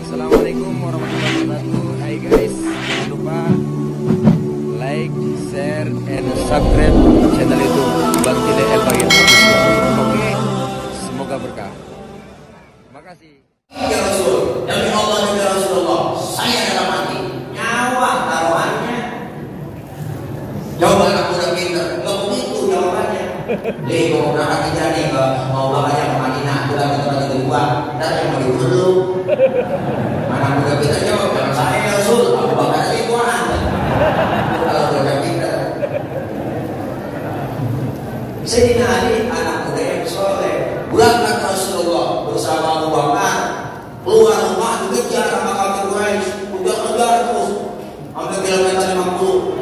Assalamualaikum warahmatullahi wabarakatuh. Hai guys, jangan lupa like, share, and subscribe channel YouTube Bang Tile El Bagir. Oke, semoga berkah. Makasih. Ya Rasul, demi Allah dan Rasulullah, saya dalam mati, nyawa taruhannya. Coba aku udah pinter, nggak begitu jawabannya. Dia mau berangkat kita nih, mau bapaknya ke Madinah, pulang ke tempat itu gua, dan yang mau dulu. Mana aku udah pinter jawab, jangan saya ya Rasul, aku bakal lagi Quran. Kalau udah pinter, Sayyidina Ali anak muda yang soleh, berangkat ke Rasulullah bersama Abu Bakar. Keluar rumah dikejar sama kafir Quraisy, udah kejar terus sampai kilometer 50.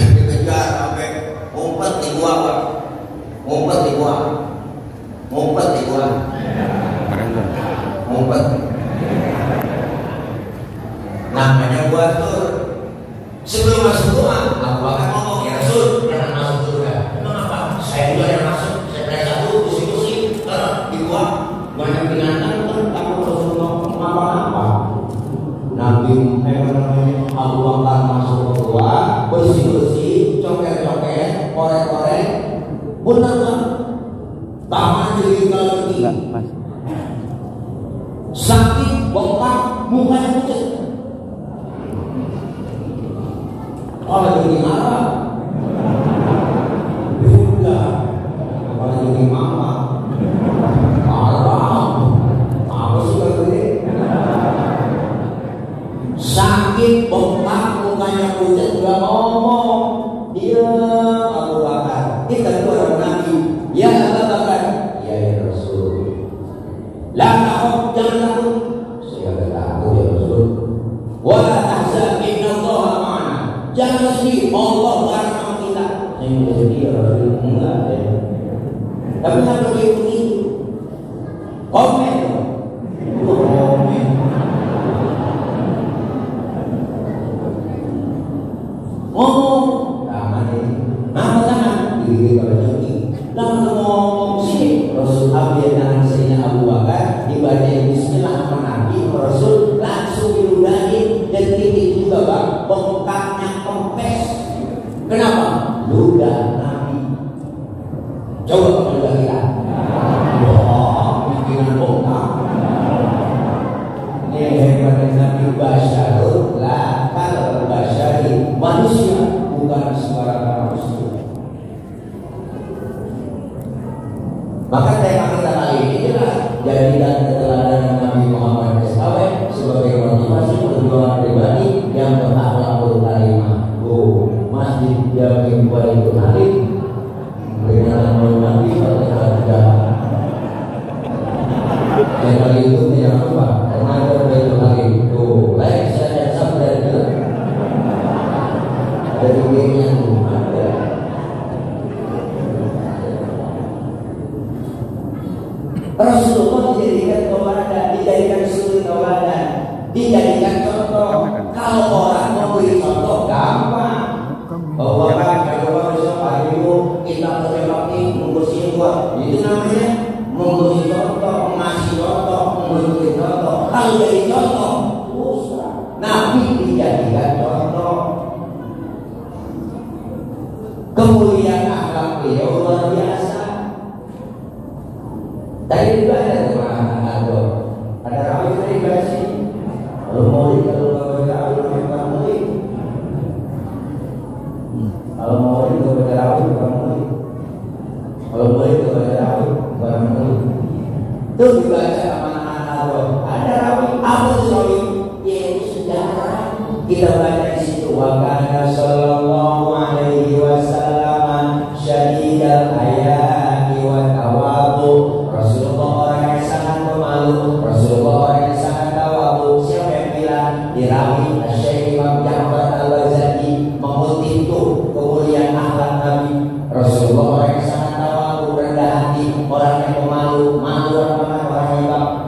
Dikejar sampai ngumpet di gua, Pak. Ngumpet di gua. Ngumpet di gua. Ngumpet. Namanya gua tur. Sebelum masuk doa, Abu Bakar ngomong, ya Rasul, jangan masuk surga. Emang apa? Saya juga yang masuk. Saya periksa dulu, kursi-kursi. Di gua banyak binatang, kan takut Rasulullah apa-apa. Nabi Abu Bakar masuk ke gua, bersih-bersih, coket-coket, korek-korek. Benar kan? Tangan jadi lagi. Sakit, bengkak, mukanya pucat. Kalau jadi marah, juga. Kalau jadi mama, marah. Apa sih kalau ini? Sakit, bengkak, mukanya pucat juga ngomong. Dia Abu Bakar. Kita keluar Nabi. Ya Abu Bakar. Ya Rasul. La takut, jangan takut. Saya tidak takut ya Rasul. Wala tahzan, inna Allah ma'ana. Jangan sedih, Allah bareng sama kita. Saya udah sedih ya Rasul, enggak ya. Tapi kenapa dia begitu? Komen. Komen. Ngomong. Tangan ini. Nama tangan. Diri pada jauhi. Lalu ngomong sini. Rasul ambil tangan Sayyidina Abu Bakar. Dibaca Bismillah sama Nabi. Rasul langsung diludahin. Dan titik juga bang. Bengkaknya kempes. Kenapa? Ludah Nabi. Coba kalau ludah kita. Wah, bikinan bengkak. Ini hebatnya Nabi Basyarul. Lah, kalau Basyari manusia bukan sembarang manusia. Maka tema kita kali ini jelas. Jadikan keteladanan Nabi Muhammad SAW sebagai motivasi perjuangan pribadi yang berakhlakul karimah. Masjid Jami Baitul Alim dengan Nabi Fatihah Jalan. Yang kali itu yang apa? Karena Baitul Alim. Baik saya sampai dari dunia ada. Rasulullah dijadikan tauladan, dijadikan suri tauladan, dijadikan contoh. Kalau orang mau beri contoh gampang. Bahwa kalau besok hari itu kita berbakti membersih buat itu namanya memberi contoh, mengasih contoh, memberi contoh. Kalau jadi contoh, Nabi dijadikan contoh. Kemuliaan akhlak beliau luar biasa. Tadi juga ada ada rawi tadi kasih. Kalau mau kalau rawi bukan murid. Kalau mau itu baca rawi bukan murid. Kalau murid itu baca rawi bukan murid. Itu dibaca sama anak-anak. Ada rawi, apa itu rawi? Yaitu sejarah. Kita baca di situ. Wa kana sallallahu alaihi wasallam syadidal hayati wa tawadu. Rasulullah orang yang sangat pemalu. Rasulullah orang yang sangat tawadu. Siapa yang bilang? Dirawi Syekh Imam Ja'far Al-Ghazali mengutip itu kemuliaan akhlak Nabi. Rasulullah orang yang sangat tawadu, rendah hati, orang yang pemalu, malu orang yang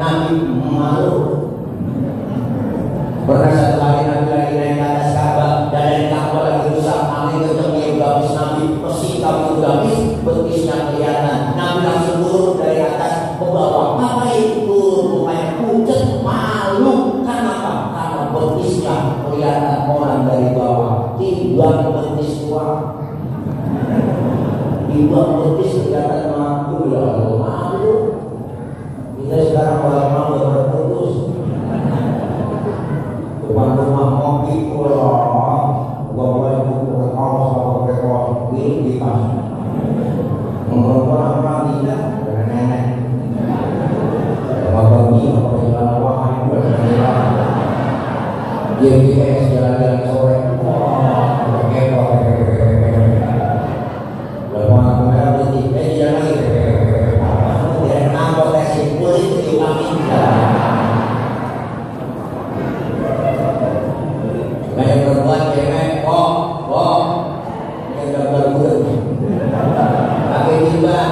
timbang betis tua, timbang betis kelihatan mampu ya Allah malu. Kita sekarang malam-malam berputus, depan rumah kopi pulang, gua mulai buku kaos sama kaos ini di tas, ngomong apa tidak, nenek, bapak ini apa jalan wahai berjalan, GPS jalan-jalan sore, kekok, lepas kemudian berhenti, jalan lagi, tidak nampak tes kulit itu kami. Banyak perempuan cewek, kok, yang gambar budak, pakai jilbab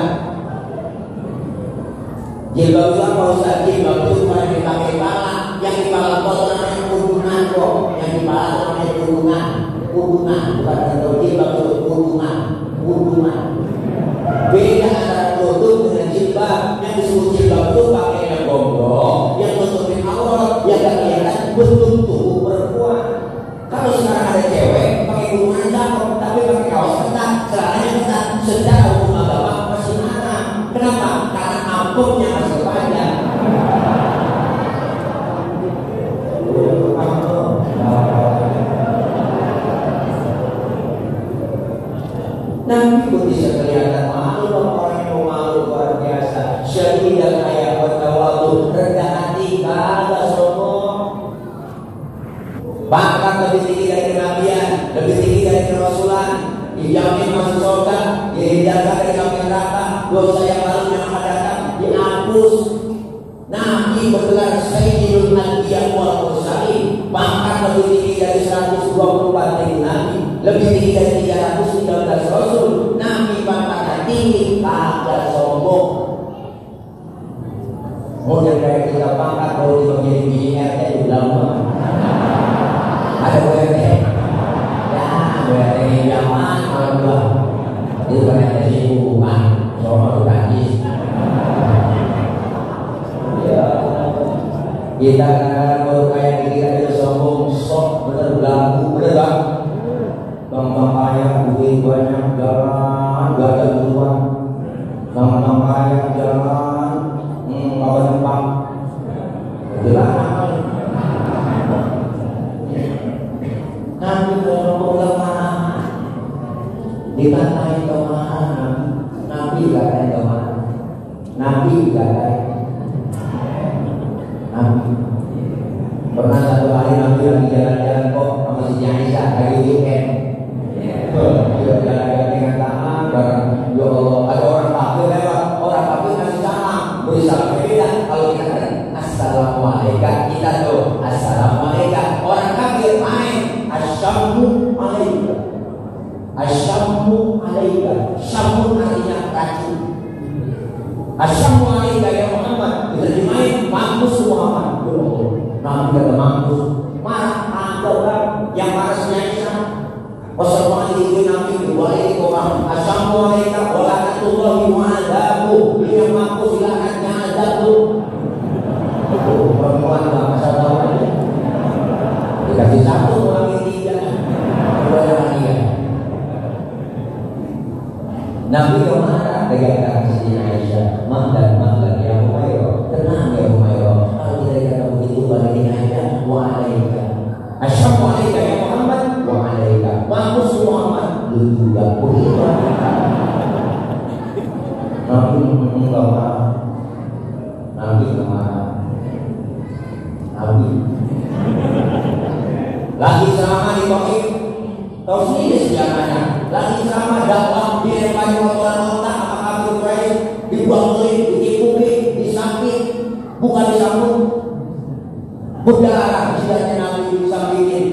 itu apa Ustaz? Jilbab itu bukan dipakai pala, yang di pala itu namanya kurungan kok, yang di pala itu namanya kurungan, bukan kalau jilbab itu kurungan. Beda antara tutup dengan jilbab. Yang disebut jilbab itu pakai yang gombrong, yang tutupin aurat, yang gak kelihatan bentuk tubuh perempuan. Kalau sekarang ada cewek pakai kurungan cakep, tapi pakai kaos ketat, celananya ketat, secara hukum agama masih haram. Kenapa? Karena amputnya masih panjang. Nabi pun bisa kelihatan malu, orang yang malu luar biasa. Syahidah ayat bertawadu, rendah hati, kagak sombong. Bahkan lebih tinggi dari kenabian, lebih tinggi dari kerasulan, dijamin masuk surga, dihindarkan dari api neraka, dosa yang lalu yang akan datang dihapus. Nabi bergelar Sayyidul Anbiya wal Mursalin, bahkan lebih tinggi dari 124 dari Nabi, lebih tinggi dari 313 Rasul. Nabi pangkatnya tinggi, kagak sombong. Model kayak kita pangkat kalau dibagi biji RT itu lama. Ada BRT, ya BRT zaman kalau dua itu BRT sih bukan, soal gaji. Ya, kita kadang-kadang baru kayak kita itu sombong, sok bener belagu bener bang. Bang kaya duit banyak jalan, gak ada duluan. Bang kaya jalan, kawan depan, jelas. Nabi ngomong kemana? Dikatain kemana? Nabi katain kemana? Nabi katain. Nabi pernah satu hari Nabi lagi jalan-jalan kok sama si Aisyah lagi weekend. Jalan-jalan dengan tangan bareng. Ya Allah, ada orang kafir lewat, orang kafir ngasih salam, beri salam berbeda. Kalau kita katakan Assalamualaikum, kita tuh Assalamualaikum. Orang kafir main Assalamu alaika. Assalamu alaika. Assalamu artinya racun. Assalamu alaika ya Muhammad. Diterjemahin mampus Muhammad. Nabi kata mampus. Marah ada orang yang marahnya Aisyah. Wassalamualaikum Nabi Waalaikum Assalamu alaika wa rahmatullahi wa barakatuh. Ini yang mampus silakannya azab tuh. Perempuan enggak masalah. Dikasih satu orang tidak, kepada dia. Nabi kemana? Dengan Siti Aisyah, Mahdan ya Umairah, tenang ya Umairah. Kalau kita kata begitu balikin aja, wa'alaika. Assalamualaikum ya Muhammad, wa'alaika. Mampus Muhammad, lu juga begitu. Nabi kemana? Nabi kemana? Nabi lagi selama di Taif, tahu sendiri sejarahnya. Lagi selama dakwah dilempari otak-otak sama kafir Quraisy, dibangun, ditipuki, disakit, bukan disambut. Berdarah jidatnya Nabi disambitin.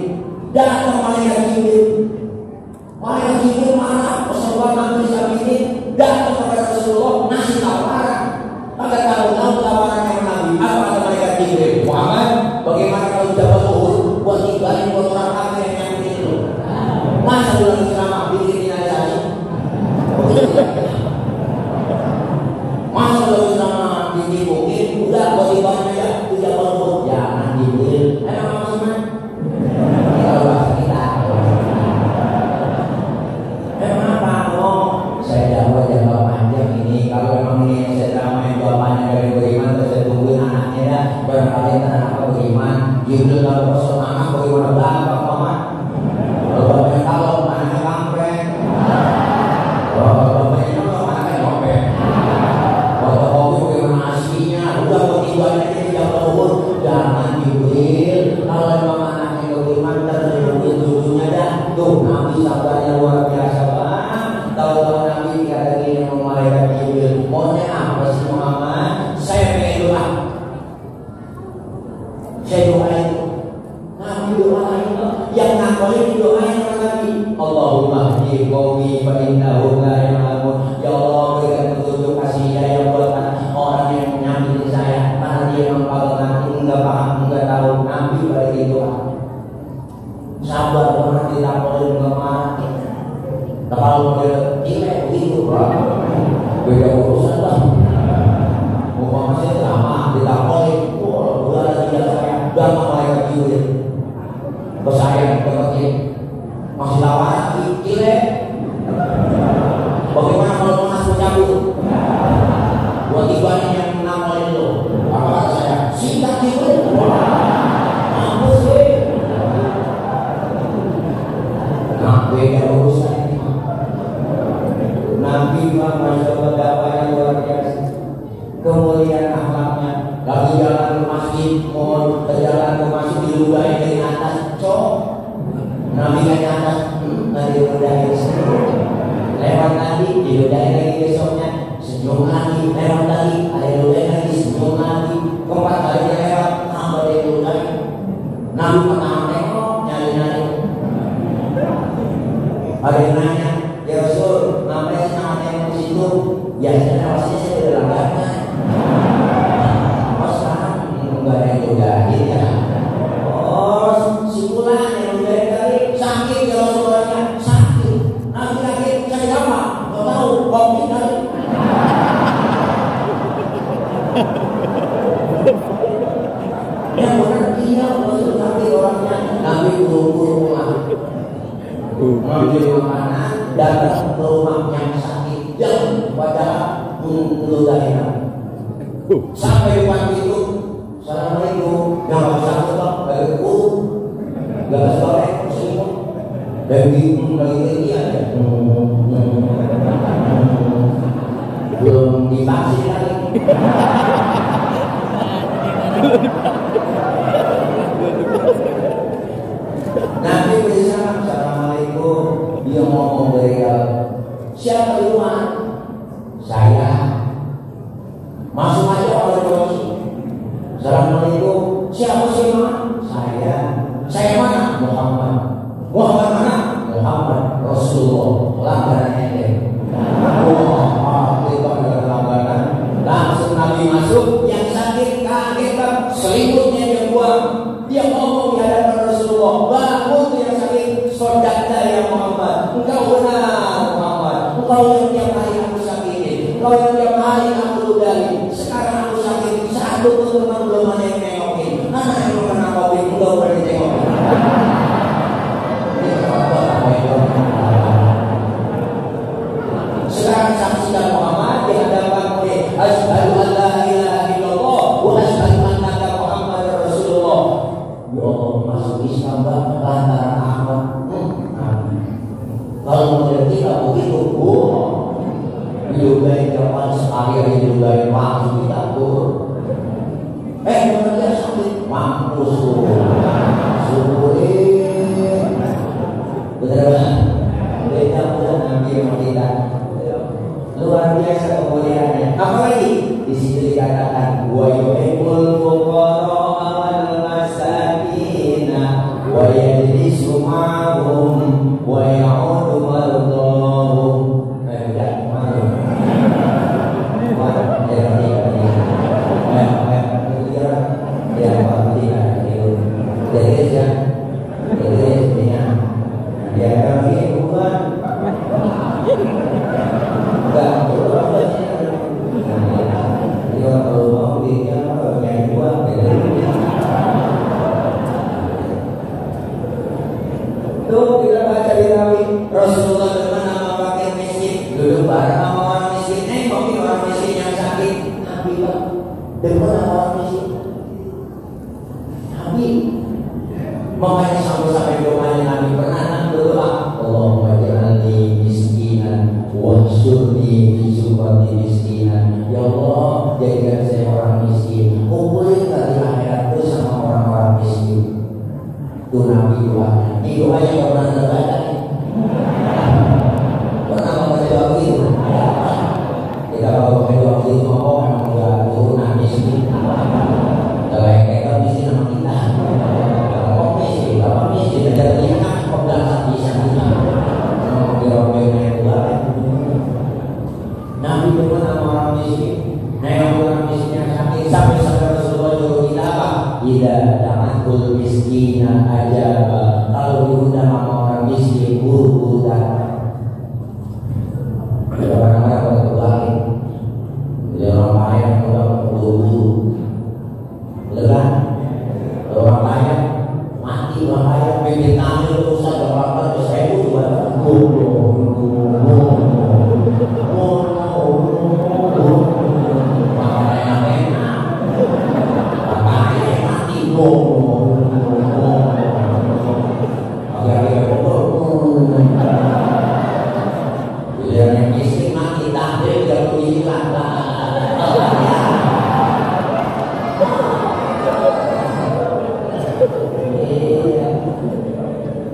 Datang malaikat Jibril marah, Rasulullah Nabi disambitin. Datang kepada Rasulullah ngasih tawaran. Pada tahu tawaran yang Nabi. Apa kata malaikat Jibril? Muhammad, bagaimana kalau Jabal Uhud buat tinggalin buat orang kafir yang nyakitin itu? Masa bulan ceramah bikin finalisasi? sabarnya luar biasa Bang. Tahu-tahu Nabi kata gini sama malaikat Jibril, maunya apa sih Muhammad? Saya pengen doa. Saya doain. Nabi doain, yang ngapain doain sama Nabi? Allahumma hdi qaumi fa innahum la ya'lamun. Ya Allah, berikan petunjuk kasih hidayah buat orang yang menyakiti saya, karena dia memang nanti enggak paham, enggak tahu. Nabi bagi doa. Sabar orang tidak boleh mengamati. Kalau dia jelek begitu, beda urusan lah. Muhammad saya lama tidak boleh. Udah ada dia saya, udah malaikat Jibril. Saya berarti masih lawan jelek. Bagaimana kalau masuk cabut? Buat ibadahnya yang menang itu. Apa kata saya? Singkat Jibril. Mampus sih. Nah, beda urusan ini. Nabi Muhammad SAW yang luar biasa. Kemuliaan akhlaknya. Lagi jalan ke masjid, mau berjalan ke masjid diludahin dari atas, Nabi dari atas, nanti diludahin senyum. Lewat tadi, diludahin lagi besoknya, senyum lagi. Lewat tadi, ada diludahin lagi, senyum lagi. Keempat kali lewat, tambah diludahin. Nabi pertama tengok, nyari-nyari. Ada yang nanya, ya Rasul, ngapain sih nama tengok di situ? Ya, sebenarnya pastinya saya udah langganan. Enggak ada yang udahin ya. Oh, simpulan yang udahin tadi sakit ya Rasulullah, sakit. Nanti sakit cari apa? Nggak tahu, kopi tadi. Yang benar dia masuk sakit orangnya. Nabi buru-buru rumah. Mengambil makanan datang ke rumah yang sakit yang padahal meludahin. Sampai depan itu. Assalamualaikum. Yang bisa tetap dari guru, gak bisa goreng, selimut, dari ini aja. Belum divaksin lagi. Nabi bersama, assalamualaikum. Dia ngomong dari siapa di rumah? Saya. Masuk aja oleh polisi. Assalamualaikum. Siapa sih Mak? Saya. Saya mana? Muhammad. Muhammad mana? Muhammad Rasulullah. Langganan ente. Itu adalah langganan. Langsung Nabi masuk. Yang sakit kaget kan selimutnya dia buang. Dia ngomong di hadapan Rasulullah. Bangun yang sakit. Sodakta ya Muhammad. Engkau benar Muhammad. Engkau yang tiap hari aku sakiti. Engkau yang tiap hari aku ludahi. Sekarang aku sakit. Satu teman belum ada yang nengokin. Mana yang pernah kopi enggak pernah ditengokin. Sekarang saksikan Muhammad di hadapan oleh asyhadu an la ilaha illallah wa asyhadu annaka Muhammadar Rasulullah. Ya Allah, masuk Islam lantaran Ahmad. Kalau menjadi tidak begitu, diludahin kapan sekali diludahin langsung ditakur. Benar dia sakit, mampus syukurin. Benar-benar beda udah Nabi sama kita. Luar biasa kemuliaannya. Apalagi di situ dikatakan wa yuhibbul fuqara wal masakin wa yajlisu ma'hum wa ya'udu mardahum. Rasulullah depan sama fakir miskin, duduk bareng sama orang miskin, nengokin orang miskin yang sakit. Nabi Pak, depan sama orang miskin. Nabi, makanya sampai doanya Nabi pernah berdoa, Allahumma ja'alni miskinan, wahsyurni fi zumrati miskinan. Ya Allah, jadikan saya orang miskin. Kumpulin di akhirat itu sama orang-orang miskin. Itu Nabi doanya. Ini doa yang pernah terbaca. miskina ajaba. Kalau diundang sama orang miskin, buru-buru datang. Kadang-kadang kalau terbalik, dia orang kaya udah buru-buru. Lelah, orang kaya mati, orang kaya pimpin tamu rusak, orang kaya saya pun juga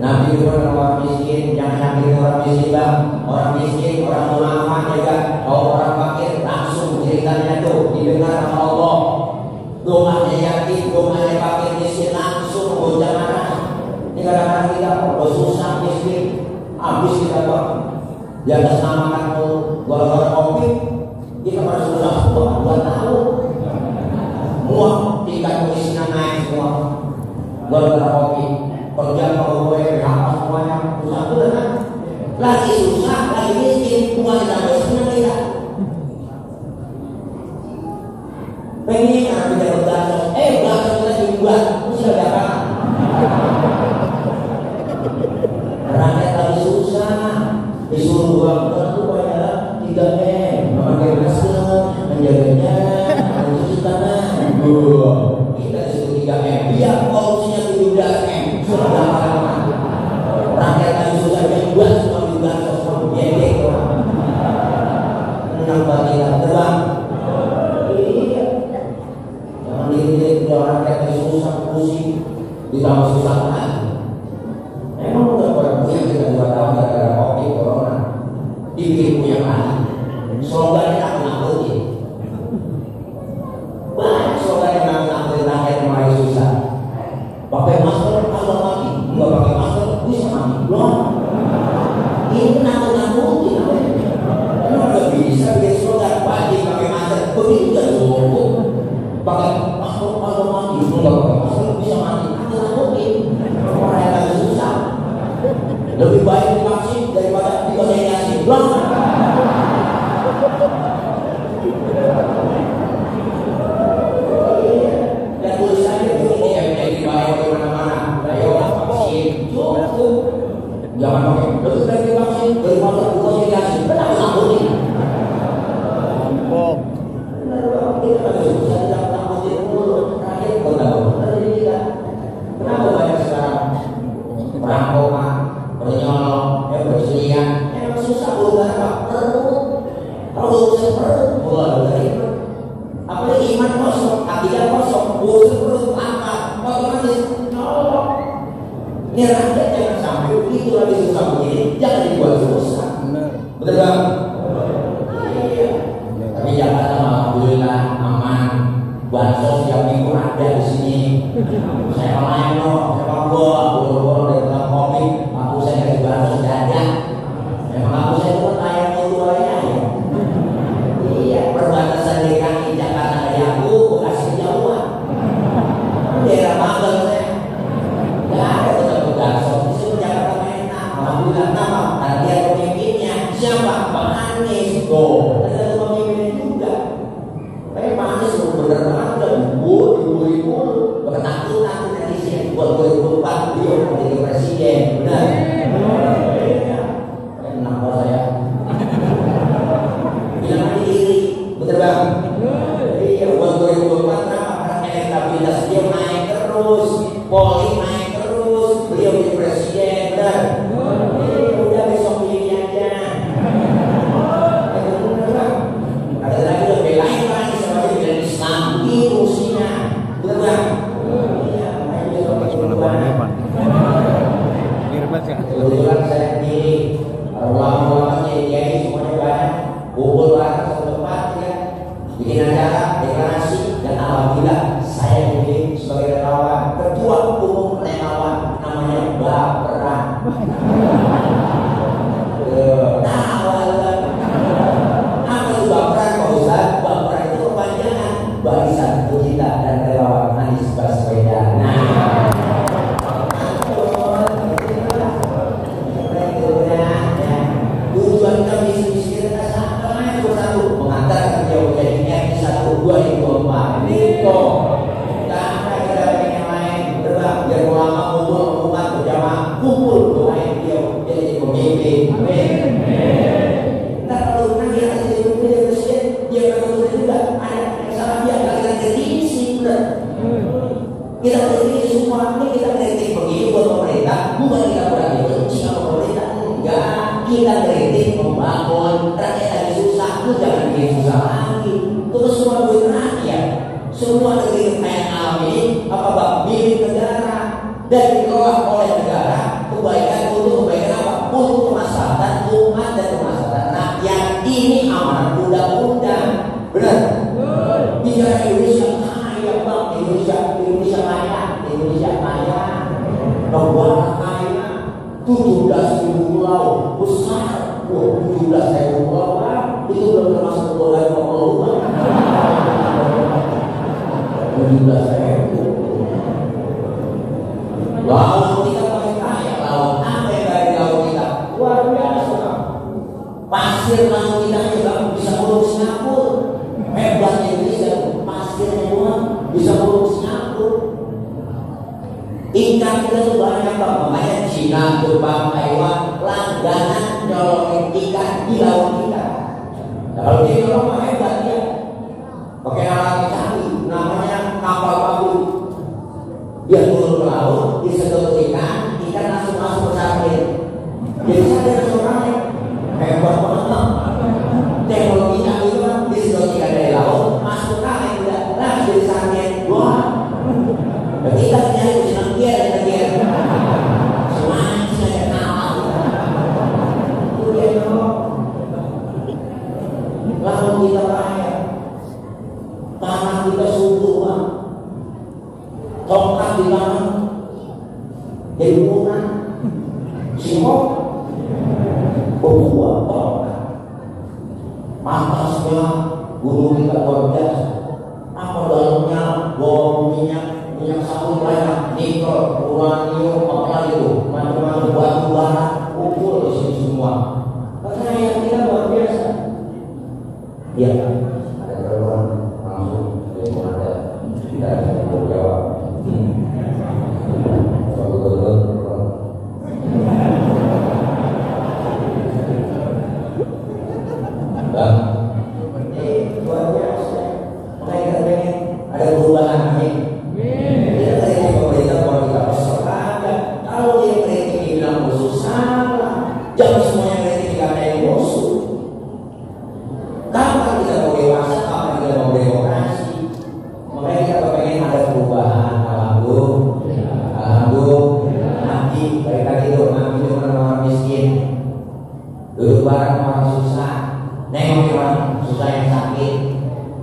Nabi orang miskin, jangan sakit orang miskin bang. Orang miskin, orang munafik juga. Kalau orang fakir langsung ceritanya tuh didengar sama Allah. Doanya yatim, doanya fakir miskin langsung gonjang marah. Ini kadang-kadang kita bersusah miskin, habis kita kok. Di atas nama kan gara-gara kopi, kita bersusah 2 tahun. Semua tingkat kemiskinan naik semua. Gara-gara kopi. Kerja kalau gue apa semuanya susah tuh kan, lagi susah lagi miskin, semua ditambah senang kita. Pengen anak kita berdagang, belakang kita dibuat, itu sudah dapat. Rakyat lagi susah, disuruh buang itu banyak 3M, memakai masker, menjaga jarak, mencuci tangan. Kita disuruh 3M, biar korupsinya 7M. Rakyat lagi susah dibuat semua dibuat semua biaya orang. Kenapa tidak terbang? Iya. Jangan dilihat orang rakyat lagi susah pusing, ditambah susah lagi. Emang udah orang punya kita 2 tahun gara-gara COVID corona, dibikin punya lagi. Slogannya tak menakutkan. Banyak slogan yang menakutkan rakyat yang mulai susah. Pakai masker kalau mati, nggak pakai masker bisa mati. Loh, ini nakut-nakutin. Emang nggak bisa bikin slogan wajib pakai masker, begitu nggak cukup. Pakai masker kalau mati, nggak pakai masker bisa mati. Nakut-nakutin. Orang yang lagi susah. Lebih baik divaksin daripada divaksinasi. Loh. Dan tulisannya begini ya, jadi baik kemana-mana. Ayo vaksin, cukup. Jangan pakai lebih baik divaksin daripada divaksinasi. Kenapa nakutin? Kita lagi susah tidak nakutin dulu. Rakyat kau tahu, kenapa banyak sekarang perampokan, penyolong, berselingkuhan? Emang susah bukan apa? Perut. Kalau urusan perut, boleh dari apalagi iman kosong, akidah kosong, urusan perut apa? Otomatis nolong. Ini rakyat jangan sampai itu lagi susah begini, jangan dibuat susah. Betul bang? Iya. Tapi Jakarta alhamdulillah aman. Bansos yang minggu ada di sini. Saya main loh, saya boro-boro dari tengah kopi, aku saya kasih bansos dadah. Memang aku saya cuma tayang itu aja ya. Iya, perbatasan DKI Jakarta dari aku Bekasi jauhan. Daerah Magelang saya. Nggak ada tetap bansos. Di sini Jakarta enak. Alhamdulillah nama. Tadi ada pemimpinnya. Siapa? Pak Anies. Tuh, ada pemimpinnya juga. Pak Anies benar-benar udah diburu ketakutan dari sini. Buat 2004 dia menjadi presiden. Benar. Enak banget saya. Bilang aja diri, betul bang? Iya, buat 2004 kenapa? Karena elektabilitas dia naik terus, Polri naik terus, beliau jadi presiden, benar? Udah besok pilih aja. Benar bang? Ada lagi udah belain lagi sama dia bilang Islam, itu usinya, betul bang? Iya, kebetulan saya pilih ulama-ulamanya ini semuanya banyak. Kumpul bareng satu tempat ya, bikin acara, deklarasi, dan alhamdulillah saya dipilih sebagai relawan, ketua umum relawan, namanya Baperan. Apa itu Baperan Pak Ustaz? Baperan itu kepanjangan Barisan Pecinta dan Relawan Anies Baswedan. Nah, kita kritik membangun, rakyat lagi susah, lu jangan bikin susah lagi. Terus semua duit rakyat, semua negeri kayak kami, apa milik negara dan dikelola oleh negara. Kebaikan untuk kebaikan apa? Untuk kemaslahatan umat dan kemaslahatan rakyat. Ini amanat undang-undang. Benar? Bicara Indonesia kaya bang, Indonesia kaya, negara kaya, 17.000 pulau besar. 17.000 pulau kan? Itu belum termasuk pulau lain pulau 17.000. Laut kita paling kaya, laut apa yang dari laut kita? Luar biasa. Pasir laut kita juga bisa burung Singapura. Hebat Indonesia, pasirnya doang bisa burung Singapura. Ikan kita tuh banyak bang, makanya Cina, Jepang, Taiwan langganan nyolokin ikan di laut kita. Nah, kalau dia nyolong hebat dia, pakai alat canggih, namanya kapal paku. Dia turun ke laut, disedot ikan langsung masuk ke satelit. Jadi saya nasionalnya hebat banget. Teknologinya itu kan disedot ikan dari laut, masuk ke kali udah, langsung jadi satelit. Wah, kita nyari ujian dia, semuanya saya kenal. Itu dia dong. Laut kita kaya, tanah kita subur bang. Tongkat di tangan jadi murah, singkong berbuah tongkat, pantasnya gunung kita luar biasa. Apa dalamnya bom minyak sawit banyak, nikel, uranium, apa itu, macam-macam batu bara, kumpul di sini semua. Karena yang kita luar biasa. Iya, ada telepon langsung telepon ada, kita berjawab. Bang, ini luar biasa. Makanya pengen ada perubahan ini. Kita tadi pemerintah kalau kita peserta, kalau dia kritik dibilang musuh salah, jangan semuanya kritik dikatain musuh. Kapan kita mau dewasa, kapan kita mau demokrasi? Makanya kita pengen ada perubahan. Nabi, dari tadi itu Nabi itu orang miskin, duduk bareng orang susah, nengok orang susah yang sakit,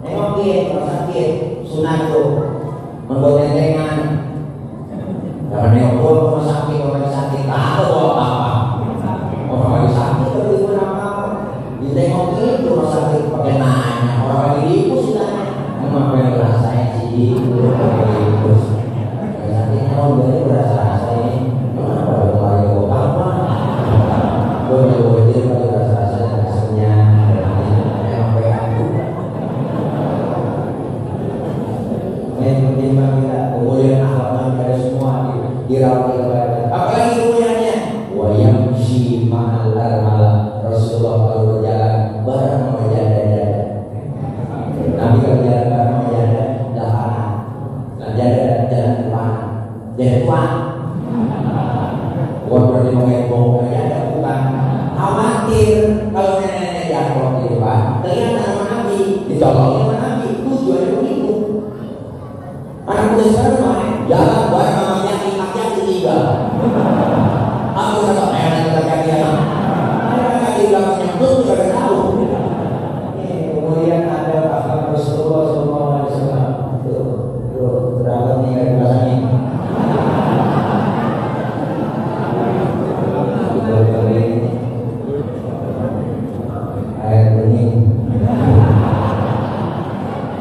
nengokin orang sakit, sunat itu membuat tentengan. Karena nengok orang sakit, orang sakit, tak tahu apa-apa. Orang lagi sakit tapi pun apa-apa. Ditengokin itu orang sakit pakai nanya, orang lagi diipus nanya, emang apa yang rasanya sih? Diipus. Sakitnya orang dari berasa rasanya. Boleh pada rasa-rasa rasanya sampai aku menimbang kita kemudian akhlaknya dari semua dirawat ibadah. Apalagi kemudiannya wayang si mahal Rasulullah kalau berjalan bareng sama janda-janda. Nabi kalau jalan bareng sama janda daharan, nah janda jalan depan, janda depan. Bukan berarti mengembong janda bukan. Khawatir kalau nenek-nenek jatuh di depan, ternyata sama Nabi, ditolongin sama Nabi, tujuannya begitu. Anak muda sekarang mana? Jalan bareng mamanya, imaknya ditinggal. Aku kata nenek kita kaki anak, nenek kaki belakangnya belum sudah tahu. Kemudian ada akhlak Rasulullah SAW. Tuh, berapa nih dari belakang ini? Air bening,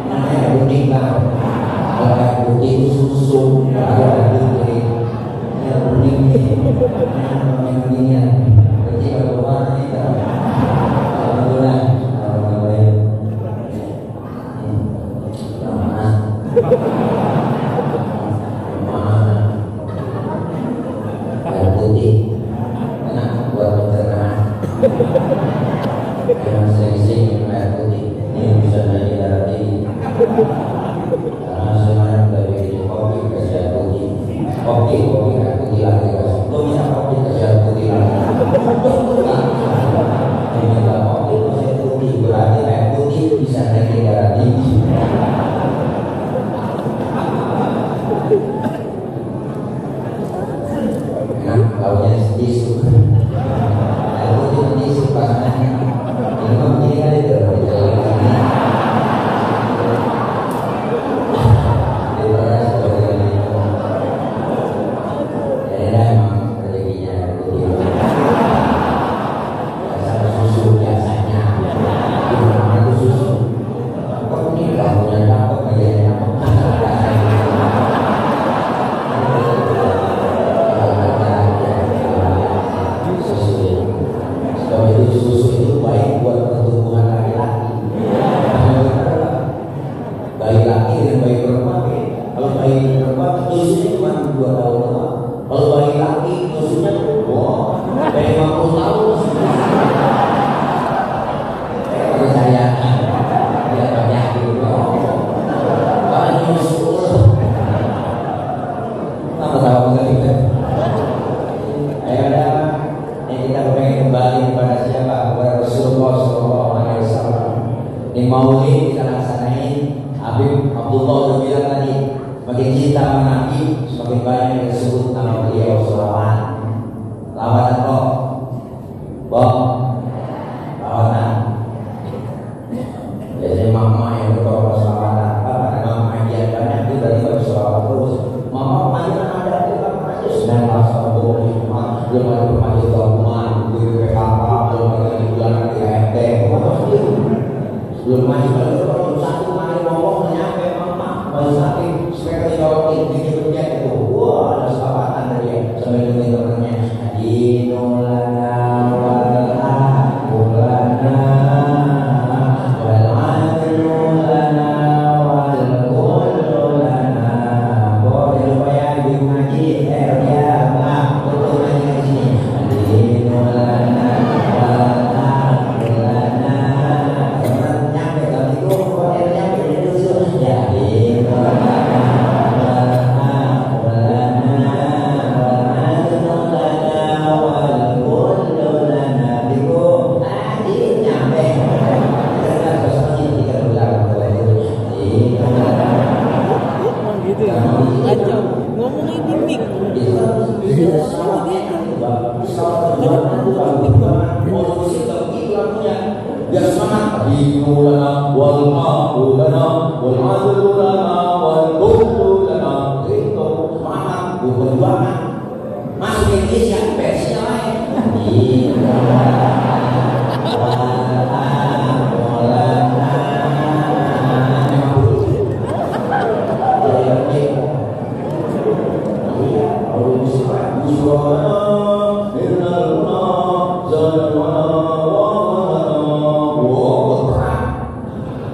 air bening lah. Kalau air putih itu susu, kalau air putih, air bening nih, air beningnya. Berarti kalau warna itu, alhamdulillah, alhamdulillah. Mana? Air putih, enak buat pencernaan. Yang sering-sering minum air putih ini bisa naik darah tinggi. Karena semuanya udah bikin kopi kasih air putih, kopi air putih lagi kasih. Lo bisa kopi kasih air putih lagi. siapa? Kepada Rasulullah SAW. Ini maulid kita laksanain. Habib Abdullah udah bilang tadi, semakin cinta sama Nabi, semakin banyak yang disebut nama beliau selawat. Lawatan kok, Bob, lawatan. Jadi mama yang berdoa selawatan, karena mama yang banyak itu dari baca selawat terus. Mama mana ada kita aja sedang rasa boleh, belum ada bermaju teman, di PKK, belum ada di bulan di RT, belum maju kalau satu kali ngomong nyampe mama, baru satu supaya dijawabin dikit-dikit itu, wah ada selawatan dari dia sampai dengan temannya. Dinulana wal'akulana wal'adulana wal'kululana. Boleh lupa ya ibu ngaji, ya mak, betul ngaji di sini. Dinulana wal'akulana. Nyampe kali itu, boleh nyampe dulu ya. Dinulana ngomongnya gimmick. Biar semangat. Dinulana wal ma'ulana wal adlulana wal kullulana. Itu semangat berjuangan. Masuk Indonesia versinya lain.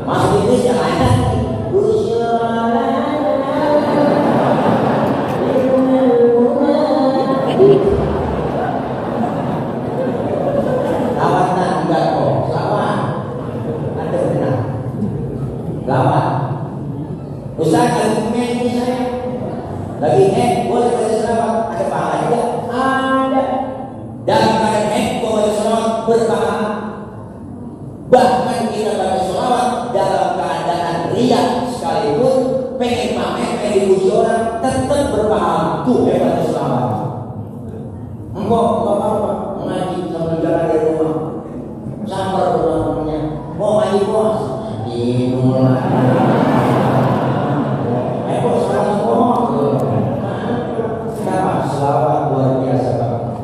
Masuk Indonesia lain. Lawatan enggak kok, selawat. Ada benar. Lawat. Ustaz kalau ini saya lagi boleh baca selawat, ada pahala juga? Ada. Dalam keadaan baca selawat berpahala. Bahkan kita baca selawat dalam keadaan riak sekalipun, pengen pamer, pengen dipuji orang, tetap berpahala. Tuh hebat selawat. Enggak apa-apa, ngaji sambil jalan dari rumah. Sambar namanya. Mau ngaji bos? Dinulana. Bos sekarang bos. Kenapa? Selawat luar biasa Pak.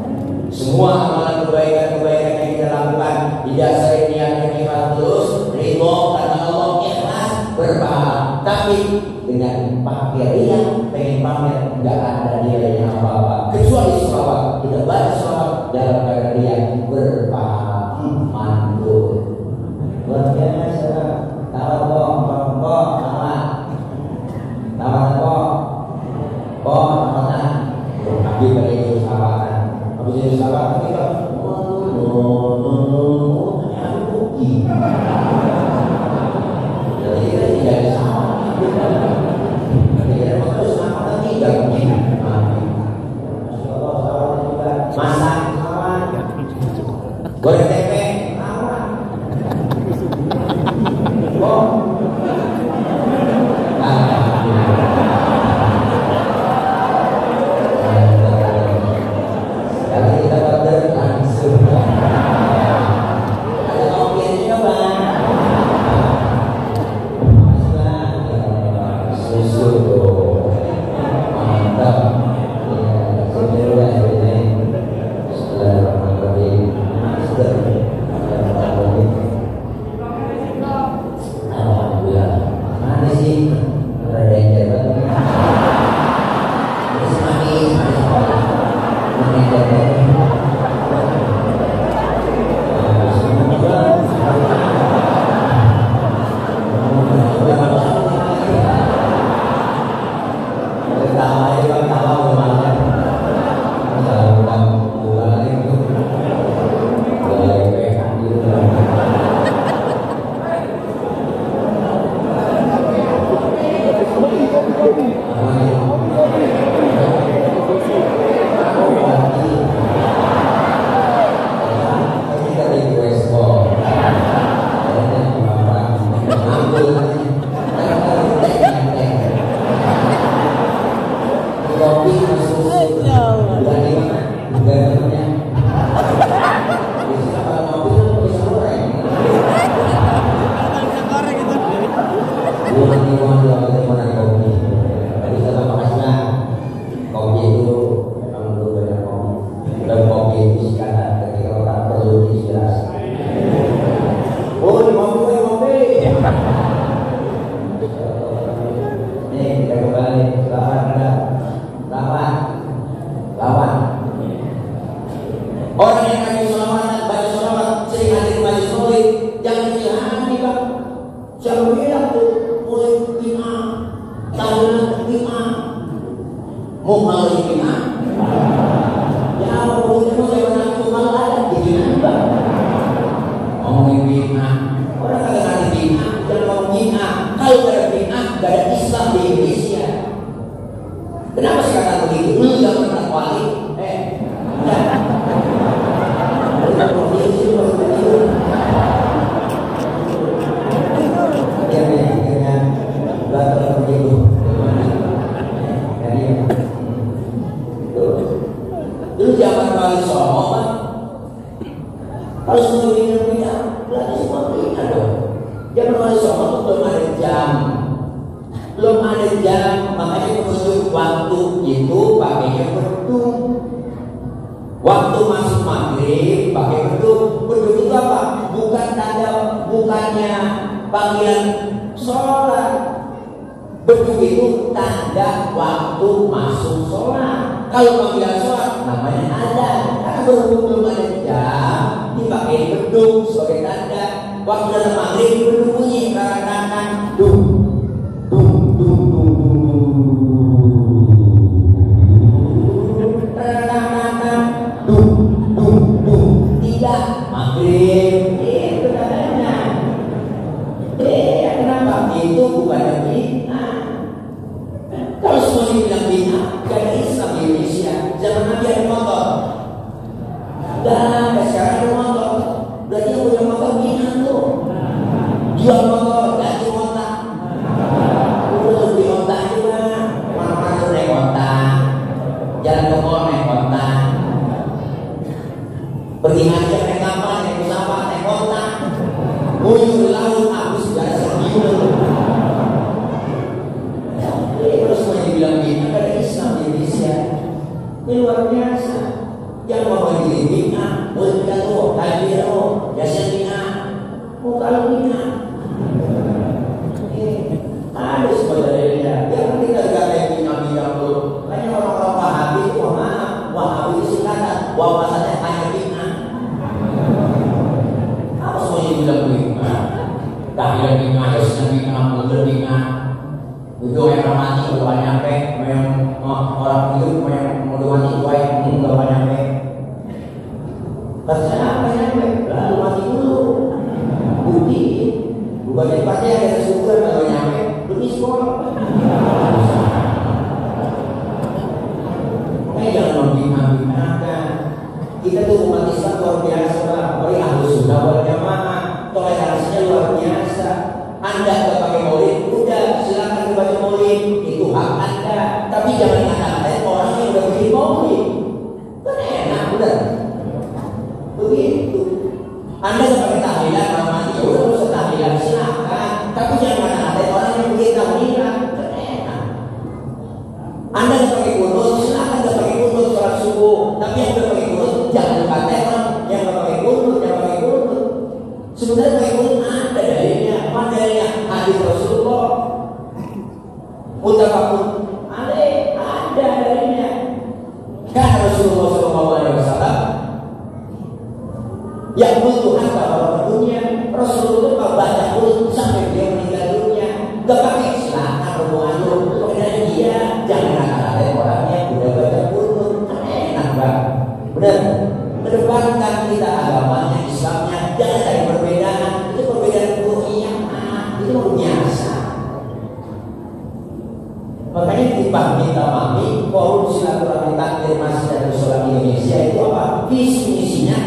Semua amalan kebaikan-kebaikan yang kita lakukan didasari niat yang ikhlas terus, ridho karena Allah, ikhlas berpahala. Tapi dengan pakai riak, pengen pamer, nggak ada nilainya apa-apa. Kecuali selawat, kita baca selawat dalam keadaan riak berpahala. Mantul. Luar biasa. Tawar kok, Nabi pada itu selawatan. Habis itu selawatan kita jadi kita tidak sama. Kita terus selawatan tidak begini. Masak selawat, malu bid'ah. Ya mau itu zaman Nabi malu ada bid'ah Pak. Ngomongin bid'ah. Orang kagak ada bid'ah, jangan ngomong bid'ah. Kalau gak ada bid'ah, gak ada Islam di Indonesia. Kenapa sih kata begitu? Lu jangan pernah wali. Dulu zaman Wali Songo kan, kalau semua bid'ah, berarti semua bid'ah dong. Zaman Wali Songo itu belum ada jam, makanya penunjuk waktu itu pakainya beduk. Waktu masuk maghrib pakai beduk. Beduk itu apa? Bukannya panggilan sholat. Beduk itu tanda waktu masuk sholat. Kalau panggilan sholat namanya adzan. Karena berhubung belum ada jam, dipakai beduk sebagai tanda. Waktu dalam maghrib beduk bunyi karena dung. Tidak maghrib itu katanya. Kenapa? Itu bukan bid'ah. Kalau semua dibilang bid'ah, gak ada Islam di Indonesia. Zaman Nabi ada motor, dan sekarang ada motor. Berarti yang punya motor bid'ah tuh. Jual motor, ganti otak. Udah beli otak juga. Mana-mana naik otak. Jalan ke mall naik otak. Pergi ngajar naik kapal, naik pesawat, naik otak. Buyur laut, habis biasa gitu. Terus semuanya bilang bid'ah, ada Islam di Indonesia. Ini luar biasa. Yang mau bagi bid'ah, boleh tuh, takbir tuh, biasa bid'ah. Mau kalau bid'ah. Ada sebenarnya. Yang kita gak kayak bid'ah tuh. Banyak orang-orang Wahabi itu, Wahabi itu singkatan, wawasannya hanya bid'ah. Apa semuanya bilang bid'ah? Tahlilan bid'ah, yasin bid'ah, mundur bid'ah. Itu yang mati udah banyak nyampe, yang orang hidup yang udah mati udah banyak nyampe. Terserah apa nyampe, lalu mati dulu. Bukti, bukan tempatnya ada syukur kalau nyampe, lebih sekolah. Jangan membina-binakan. Kita tuh umat Islam luar biasa, beri ahlu sunnah wal jamaah, toleransinya luar biasa. Anda nggak pakai maulid, udah silakan baca maulid, itu hak Anda. Tapi jangan ngatain orang yang udah bikin maulid. Kan enak, udah. Begitu. Anda nggak pakai tahlilan, ramadi, ya udah nggak usah tahlilan, silakan. Tapi jangan ngatain orang yang bikin tahlilan, kan enak. Anda nggak pakai kunut, silakan nggak pakai kunut sholat subuh. Tapi yang udah pakai kunut, jangan ngatain orang yang nggak pakai kunut, jangan pakai kunut. Sebenarnya pakai kunut ada dalilnya. Madalnya hadis Rasulullah mutafakun alaih, ada dalilnya. Kan Rasulullah SAW yang butuh harta orang dunia. Rasulullah baca kunut sampai dia meninggal dunia. Gak pakai silakan hubungan lu. Makanya dia jangan ada orang yang udah baca kunut. Enak bang, benar. Mendepankan kita agamanya, Islamnya, jangan ada perbedaan. Itu perbedaan ruhiyah. Itu biasa. Makanya timbang kita mami forum silaturahmi takdir masjid dan sholat Indonesia itu apa? Visi misinya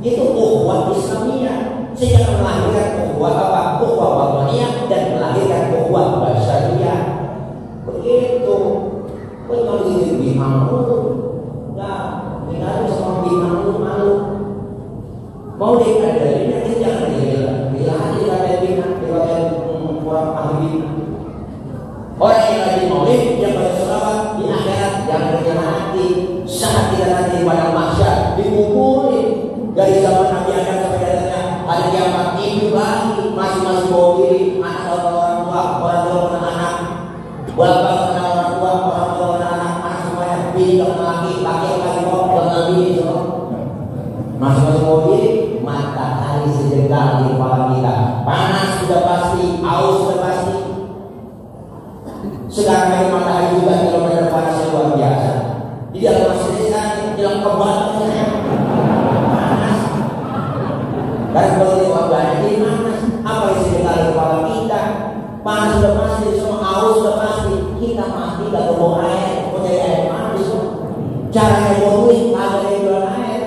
itu ukhuwah Islamiyah, sehingga melahirkan ukhuwah apa? Ukhuwah wataniyah dan melahirkan ukhuwah basyariyah. Begitu. Kalau gitu bimang dulu, nah kita harus sama bimang dulu malu. Mau dikatakan dalilnya kita jangan bila ada bimang, bila ada kurang ahli. Orang yang lagi maulid yang baca sholawat di akhirat yang berjamaah nanti saat kita nanti pada mahsyar dikumpulin dari zaman Nabi Adam sampai datangnya hari kiamat hidup lagi masing-masing bawa diri anak orang tua anak bapak kenal orang tua anak semuanya bini kenal laki laki kenal bini semua masing-masing bawa diri. Matahari sejengkal di kepala kita, panas sudah pasti, aus sudah pasti. Sekarang matahari juga kilometer panasnya luar biasa. kebanyakan panas. Dan kalau kita banyak panas, apa yang sekitar kepala kita? Panas sudah pasti, semua haus sudah pasti. Kita pasti gak bawa air, mau cari air panas. Caranya bodoh, ada yang jual air.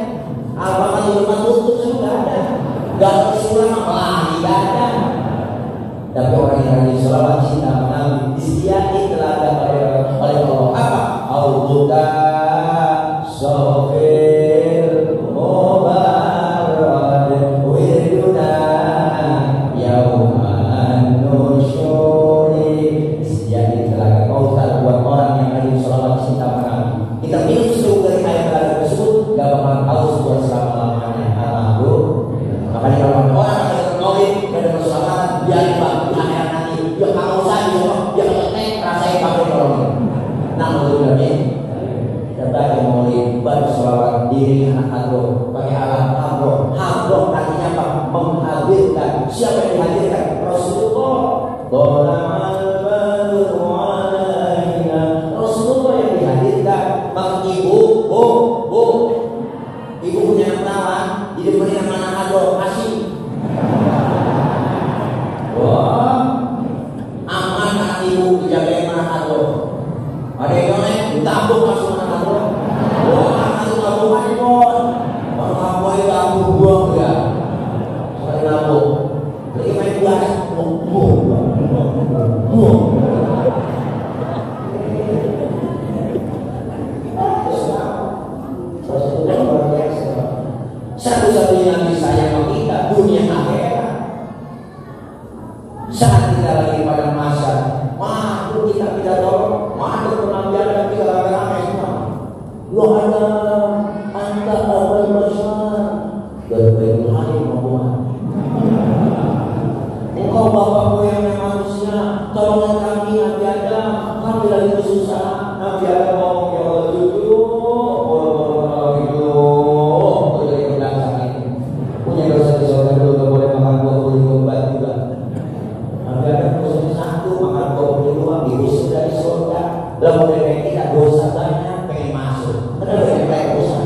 Apakah di rumah tutup sudah ada? Gak kesulang apalagi gak ada. Tapi orang yang lagi sholawat cinta Nabi disediakan telaga oleh Allah. Apa? Auzuka sofir mubarad wirduna yauman nusyuri. Disediakan telaga kautsar buat orang yang lagi sholawat cinta Nabi. Kita minum seluruh dari air telaga tersebut, gak bakal haus buat selama-lamanya. Alhamdulillah. Makanya kalau orang ada terkawin dan berselawat, biarin bang, akhir nanti dia kausan, dia ketek, rasain pakai tolong. Nah, menurut kami, kita yang mau berselawat diri anak hadroh, pakai alat hadroh. Hadroh artinya apa? Menghadirkan. Siapa yang dihadirkan? Rasulullah. Rasulullah yang dihadirkan. Maka ibu punya kenalan, hidup punya mana hadroh, kasih. Wah, aman anak ibu dijagain mana hadroh. Ada yang nyolek, ditabung masuk mana hadroh. Wah, anak itu tabungan pun. Kalau kamu itu aku buang ya. Sekali nabung. Lagi main buah, buang. Satu-satunya yang bisa yang kita dunia akhirat. Saat kita lagi pada masa waktu kita tidak tahu, waktu pengambilan dan kita ramai-ramai semua. Lu ada anta awal besar berbaik hari Muhammad. Engkau bapakku yang manusia, tolonglah kami Nabi Adam, kami lagi susah. Nabi Adam ngomong ya Allah jujur, punya dosa di surga dulu, gak boleh makan buah kulit obat juga. Nabi Adam dosa satu, makan buah kulit obat, diusir dari surga. Lalu mereka kita dosa banyak, pengen masuk. Kenapa mereka dosa?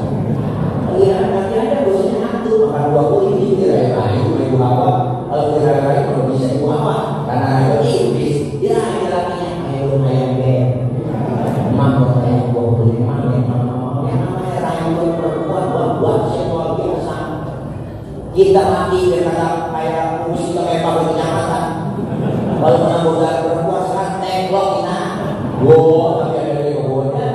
Lihat Nabi Adam dosanya satu, makan buah kulit ini lain-lain, ibu apa? Kalau kira-kira kalau bisa ibu apa? Karena ada iblis, dia laki-lakinya ayo ayam beb, mampu ayam buah kulit mana yang namanya ayam perempuan buat saya luar biasa. Kita mati berkata kayak musik kayak pabrik kecamatan. Kalau menambah dari perempuan sekarang tenglok kita. Wow, tapi ada yang kebolnya.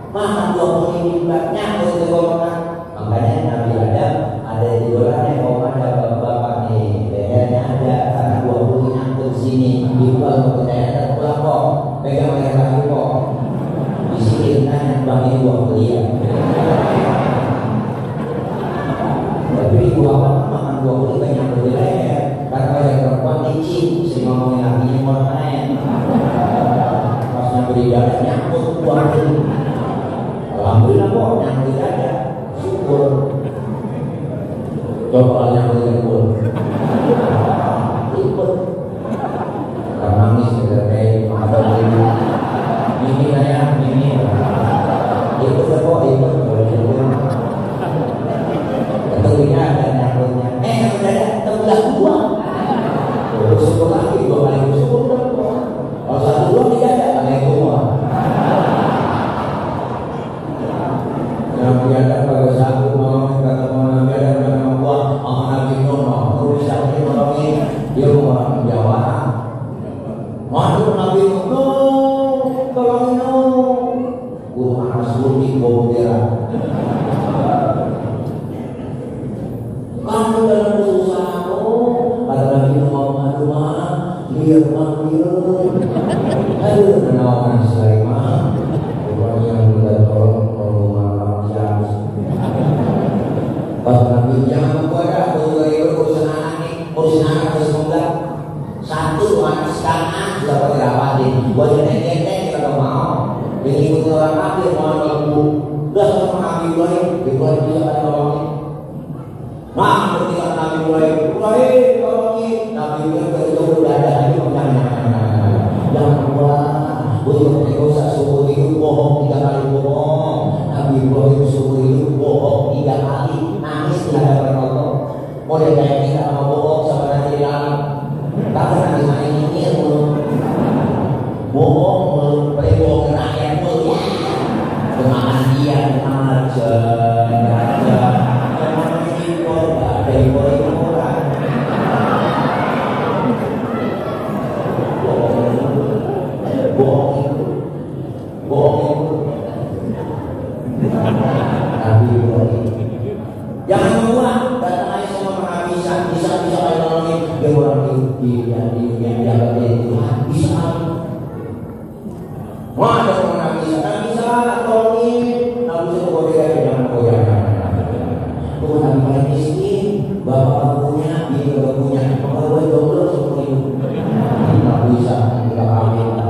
Makan dua puluh ribunya untuk golongan. Makanya Nabi ada di dolarnya kalau ada bapak-bapak nih, bedanya ada karena 20 nyangkut sini. Ibu kalau percaya pulang kok, pegang mereka kok. Di sini tanya bang ibu kuliah. Tapi ibu apa makan 20 banyak berbeda. Karena yang perempuan licin, sering ngomongin lakinya mau naik. Pas nyampe di dada nyangkut 20. Alhamdulillah kok nyangkut di dada, syukur. Coba kalau nyangkut di dada, ikut. Karena nangis kayak ada ibu. Ini saya, ini. Ikut kok, ikut. Tentunya ada nyangkutnya. Ada terbelah dua. Bersyukur lagi 2 kali bersyukur. Kalau satu dua tidak ada yang semua. Nabi Adam pada satu mau kata Nabi Adam dan Allah, Nabi Nuh, bisa menolongin dia orang Jawa. Masuk Nabi Nuh, tolongin Nuh. Guru Rasul di Bogor. Kamu dalam kesusahanmu, kata Nabi Muhammad, biar manggil. Aduh, menawarkan Sulaiman. Orang yang minta tolong makan pas Nabi jangan kepada urusan anak harus mudah. Satu anak sekarang sudah pakai rapatin. Buat nenek kita mau. Jadi ikut orang kafir mau lembu. Udah sama Nabi Ibrahim bisa ada tolongin. Nah, ketika Nabi Ibrahim tolongin. Nabi Ibrahim udah ada lagi jangan buat. Untuk dosa subuh itu bohong 3 kali bohong. Nabi Ibrahim Mau dia kayak kita sama bohong sama nanti dalam. Tapi nanti main ini mulu. Bohong mulu, bohong rakyat mulu ya. Kemakan dia, aja. Kemakan impor, ada impor-imporan. Bohong itu. Tapi bohong. Jangan mengulang, datang aja sama penghabisan, bisa kayak nolongin dia orang yang jaga dia itu bisa. Wah, ada penghabisan, kan bisa tolongin, nggak bisa goyang, jangan goyang. Tuh nanti paling miskin, bapak punya, ibu nggak punya, maka gue jomblo seperti itu. Nggak bisa, nggak paham.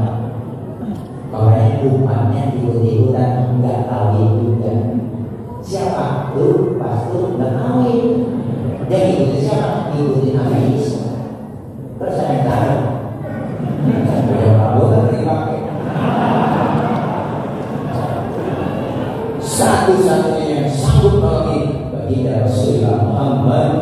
Makanya umatnya ikut-ikutan nggak tahu juga. Siapa? Lu pas lu nggak kawin. Dia ikutin siapa? Ikutin Nabi Isa. Terus saya tahu. Punya kabur kan dipakai. Satu-satunya yang sanggup nolongin baginda Rasulullah Muhammad.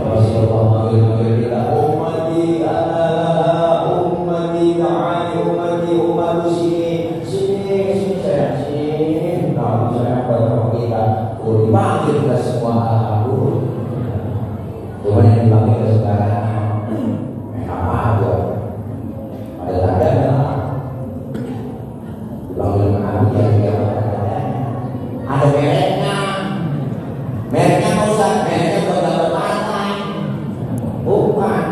Rasulullah manggil kita ummati ana ummati ta'ani ummati sini saya sini. Nah, saya kita dipanggil ke semua aku. Cuma yang dipanggil ke saudaranya apa aja. Ada tandanya dipanggil ke Nabi yang ada mereknya. Mereknya Ustaz, mereknya buat dapat partai. Bukan.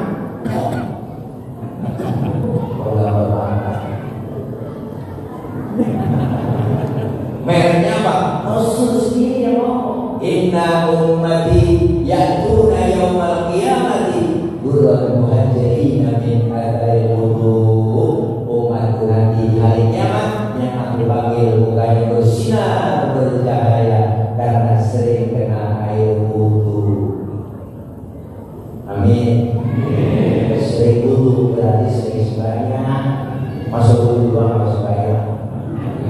Buat dapat partai. Mereknya apa? Rasul sendiri yang ngomong. Inna ummati ya'tuna yawmal qiyamati burran muhajirin min athari wudu. Umatku nanti hari kiamat yang akan dipanggil mukanya bersinar bercahaya karena sering kena air wudu. Amin. Sering wudu berarti sering sembahyang. Masuk wudu doang masuk sembahyang.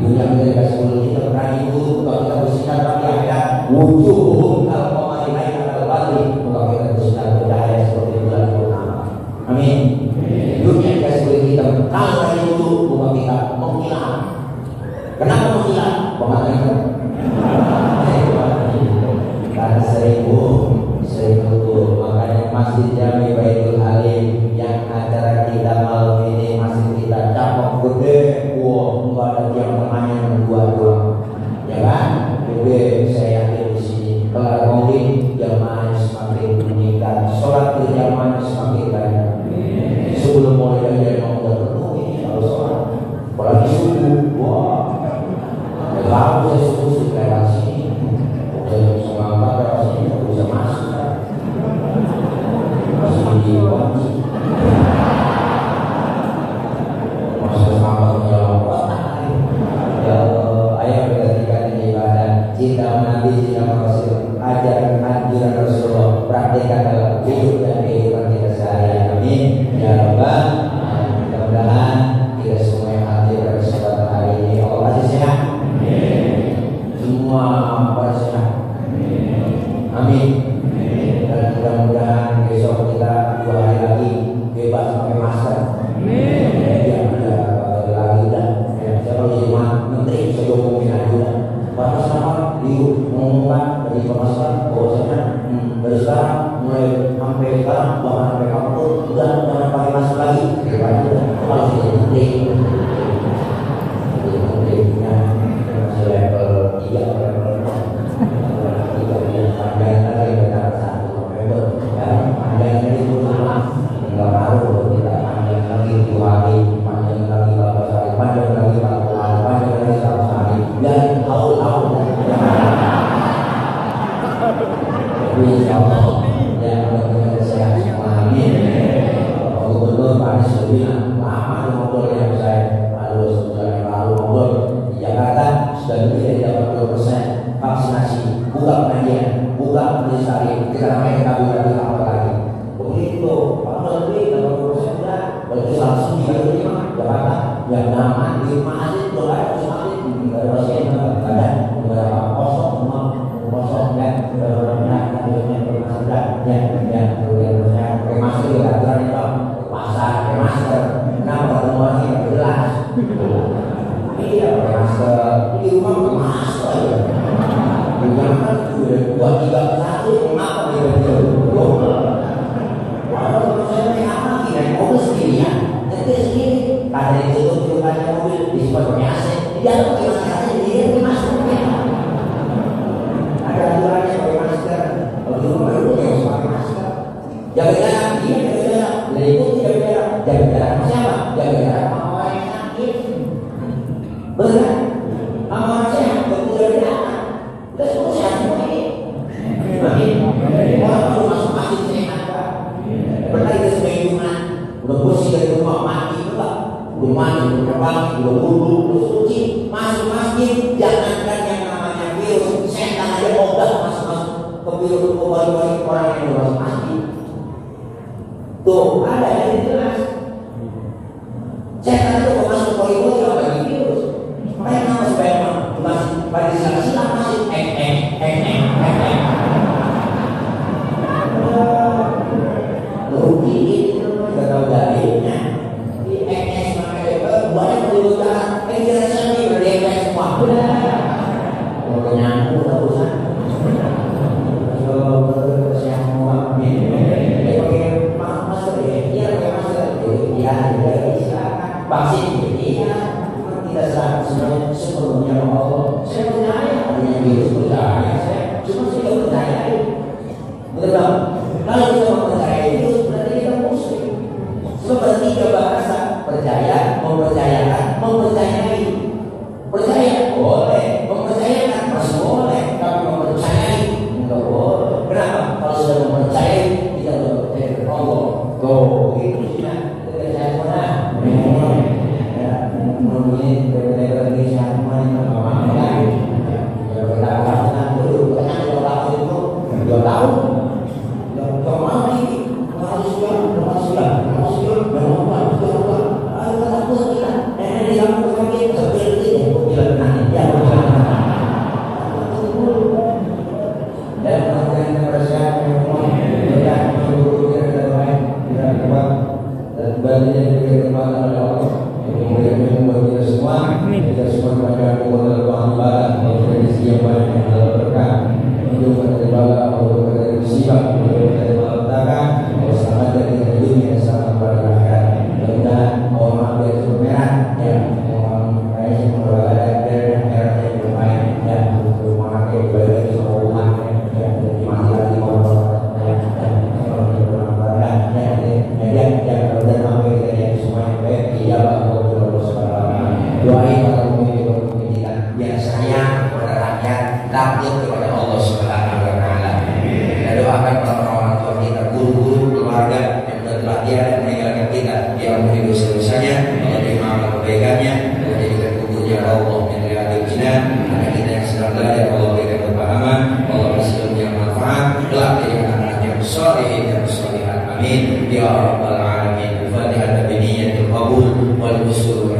Ibunya ketika sebelum kita berani wudu, kalau kita bersinar pakai ayat wujuhum al-qamari lailal badri, maka kita bersinar bercahaya seperti bulan purnama. Amin. Dunia kita sebelum kita kalau dari wudu, maka kita menghilang. Kenapa menghilang? Pemahaman. Karena sering wudu, makanya Masjid Jami Baitul Alim yang acara kita malam ini masih kita capok gede. Enggak ada yang tengahnya dua doang, ya kan? Gede, saya yakin di sini. Kelar maulid, jamaah semakin meningkat, sholat berjamaah semakin banyak. Sebelum maulid aja yang udah penuh ini kalau sholat, apalagi subuh, wah, kalau saya subuh lewat sini, udah bisa ngangkat lewat sini, bisa masuk, masih di wajib. Cinta Nabi, cinta Rasul, ajaran anjuran Rasulullah, praktekkan dalam hidup dan kehidupan kita sehari-hari. Amin. Ya Rabbal. Mudah-mudahan kita semua yang hadir pada kesempatan hari ini Allah kasih sehat. Semua pada sehat. Amin. Dan mudah-mudahan besok kita 2 hari lagi bebas pakai masker. Ya ada lagi dah. Saya kalau jadi menteri saya ngomongin aja. Batas sama diumumkan dari pemasaran bahwasanya dari sekarang mulai sampai sekarang bahkan sampai kampung udah jangan pakai masker lagi. Kalau jadi menteri punya masih level 3 level 3 panjang lagi benar 1 level ya panjangnya itu nggak tahu kita panjang lagi 2 hari panjang lagi 14 hari panjang lagi 40 hari panjang lagi 100 hari dan tahun-tahun. Insya Allah yang mudah-mudahan sehat semua. Amin. Gubernur Pak Anies lebih lama di motor yang saya lalu sebulan yang lalu ngobrol di Jakarta sudah lebih dari 80% vaksinasi, buka pengajian, buka majelis taklim, kita namanya kabur lagi. Begitu, kalau lebih 80% sudah berarti langsung 35 Jakarta yang nyaman di masjid doa masjid nggak ada pasien nggak ada beberapa kosong semua kosong ya beberapa yang Kalau saya apa kira mobil sendirian, nyetir sendiri, ada ditutup jumlahnya mobil di sebuah AC, di dalam kiosnya dia masuk. Ada aturannya pakai masker, kalau di rumah itu harus pakai masker. Jaga jarak, dia jaga jarak, berikut jaga jarak, jaga jarak siapa? Jaga jarak sama orang yang sakit. Benar? Sama orang sehat, berkuda jarak. Kita semua sehat semua ini. Orang baru masuk masjid sehat, Pak. Pernah kita sembahyungan, udah bersih dari rumah mati, Pak. Udah mandi, udah terbang, udah wudhu, udah suci, masuk masjid, jangankan yang namanya virus, setan aja ogah masuk ke virus, ke balik-balik orang yang udah masuk masjid. Tuh, ada yang jelas. Setan itu kalau masuk balik-balik kalau bagi virus, makanya nama sebaiknya masih pada silang-silang masih rugi itu nggak tahu dalilnya. Di XS makanya banyak perlukan penjelasan ini dari XS semua. Kalau nyambung tak usah. Kalau semua ini pakai masker ya, pakai masker ya, silakan. Vaksin ya, tidak salah sebenarnya sebelumnya Allah. Saya percaya adanya virus percaya saya, cuma saya tidak percaya. Betul. Kalau kita mempercayai virus berarti kita muslim. Seperti bahasa percaya, mempercayakan, mempercayai. Percaya boleh, mempercayakan masih boleh, tapi mempercayai enggak boleh. Kenapa? Kalau sudah mempercayai kita sudah percaya kepada Allah. Tuh, itu sudah saya pernah. Ya, mungkin beberapa ini siapa yang mengalami? Beberapa tahun dulu, karena 2 tahun itu 2 tahun. Ya Rabbal Alamin. Al-Fatihah bi niyyatil qabul wal usul